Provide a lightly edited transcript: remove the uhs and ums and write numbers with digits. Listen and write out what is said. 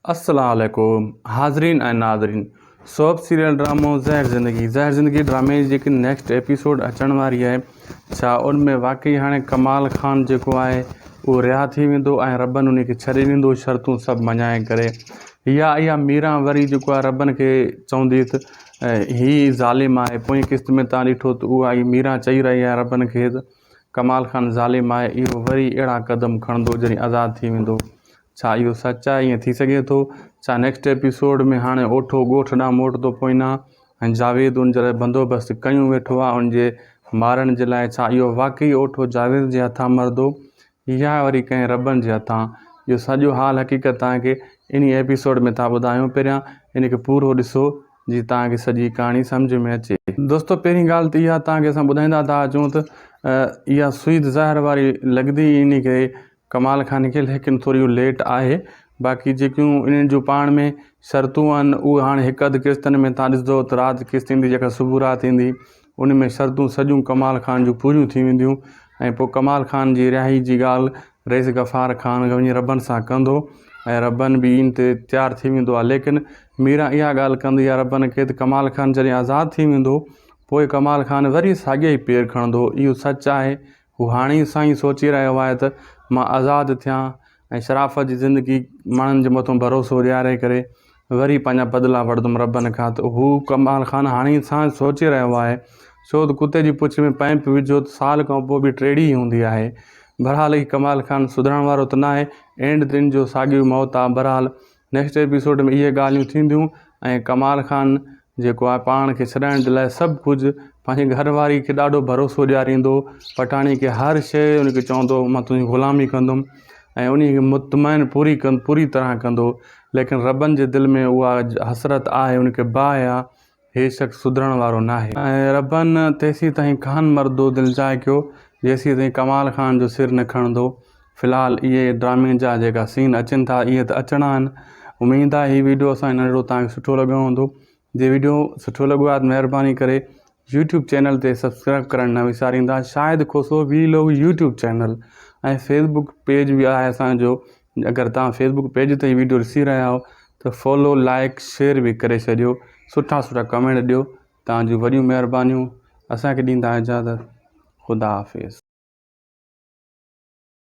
السلام عليڪم حاضرين ۽ ناظرين سوپ سيريل ڊرامو زهر زندگي زهر زندگي ڊرامي جي جيڪي نيڪسٽ ايپيسوڊ اچڻ واري آهي ڇا ان ۾ واقعي هاڻي ڪمال خان جيڪو آهي اهو رها ٿي ويندو ۽ ربن ان کي ڇڏي ڏيندو شرطون سڀ مڃائي ڪري يا اها ميران وري جيڪو آهي ربن کي چوندي ته هي ظالم آهي پوئين قسط ۾ تان ڏٺو ته اها ئي ميران چئي رهي آهي ربن کي ته ڪمال خان ظالم آهي اهو وري اهڙا قدم کڻندو جڏهن آزاد ٿي ويندو ڇا اهو سچ آهي ائين ٿي سگهي ٿو ڇا نيڪسٽ ايپيسوڊ ۾ هاڻي اوٺو ڳوٺ ڏانهن موٽندو پوئنا ۽ جاويد ان جي لاء بندوبست ڪيون ويٺو آهي ان جي مارڻ جي لاء ڇا اهو واقعي اوٺو جاويد جي هٿان مرندو يا وري ڪنهن ربن جي هٿان اهو سڄو حال حقيقت توهان کي انهي ايپيسوڊ ۾ ٿا ٻڌايون پهريان ان کي پورو ڏسو جي توهان کي سڄي ڪهاڻي سمجهه ۾ اچي. دوستو پهرين ڳالهه ته اها توهان کي اسان ٻڌائيندا ٿا اچون ته اها سوئي زهر واري لڳندي انهي کي ڪمال خان کي ليڪن ٿوري اهو ليٽ آهي باقي جيڪيون انهن جون پاڻ ۾ شرطون آهن اهي هاڻي هڪ اڌ قسطن ۾ تان ڏسندو ته رات قسط ايندي جيڪا صبح رات ايندي ان ۾ شرطون سڄيون ڪمال خان جون پوريون ٿي وينديون ۽ پوء ڪمال خان جي رهائي جي ڳالهه رئيس غفار خان وڃي ربن سان ڪندو ۽ ربن به ان تي تيار ٿي ويندو آهي ليڪن ميران اها ڳالهه ڪندي آهي ربن کي ته ڪمال خان جڏهن آزاد ٿي ويندو پوء ڪمال خان وري ساڳيا ئي پير کڻندو اهو سچ آهي هو هاڻي سان ئي سوچي رهيو آهي ته مان آزاد ٿيان ۽ شرافت جي زندگي ماڻهن جي مٿان ڀروسو ڏياري ڪري وري پنهنجا بدلا وٺندم ربن کان ته هو ڪمال خان هاڻي سان سوچي رهيو آهي ڇو ته ڪتي جي پڇ ۾ پائيپ وجهو ته سال کان پوء به ٽيڙي ئي هوندي آهي بھرحال هي ڪمال خان سڌرڻ وارو ته ناهي اينڊ تن جو ساڳيو موت آ بھرحال نيڪسٽ ايپيسوڊ ۾ اهي ڳالهيون ٿينديون ۽ ڪمال خان جيڪو آهي پاڻ کي ڇڏائڻ جي لاء سڀ ڪجهه پنهنجي گهر واري کي ڏاڍو ڀروسو ڏياريندو پٽاڻي کي هر شيء ان کي چوندو مان تنهنجي غلامي ڪندم ۽ ان کي مطمئن پوري ڪن پوري طرح ڪندو ليڪن ربن جي دل ۾ اها حسرت آهي ان کي باهه آهي هي شخص سڌرڻ وارو ناهي. ۽ ربن تيسين تائين خان مردو دلجاء ڪيو جيسين تائين ڪمال خان جو سر نه کڻندو. في الحال اهي ڊرامي جا جيڪا سين اچن ٿا اهي ته اچڻا آهن. اميد آهي هي ويڊيو اسان جو ننڍڙو توهان کي سٺو لڳو هوندو. جي ويڊيو سٺو لڳو آهي ته مهرباني ڪري يوٽيوب چينل تي سبسڪرائب ڪرڻ نه وساريندا. Shahid Khoso vlog YouTube channel ۽ Facebook page به آهي اسان جو اگر توهان فيس بڪ پيج تي هي ويڊيو ڏسي رهيا آهيو ته فالو لائڪ شيئر به ڪري ڇڏيو سٺا سٺا ڪمينٽ ڏيو توهان جون وڏيون مهربانيون اسان کي ڏيندا اجازت خدا حافظ.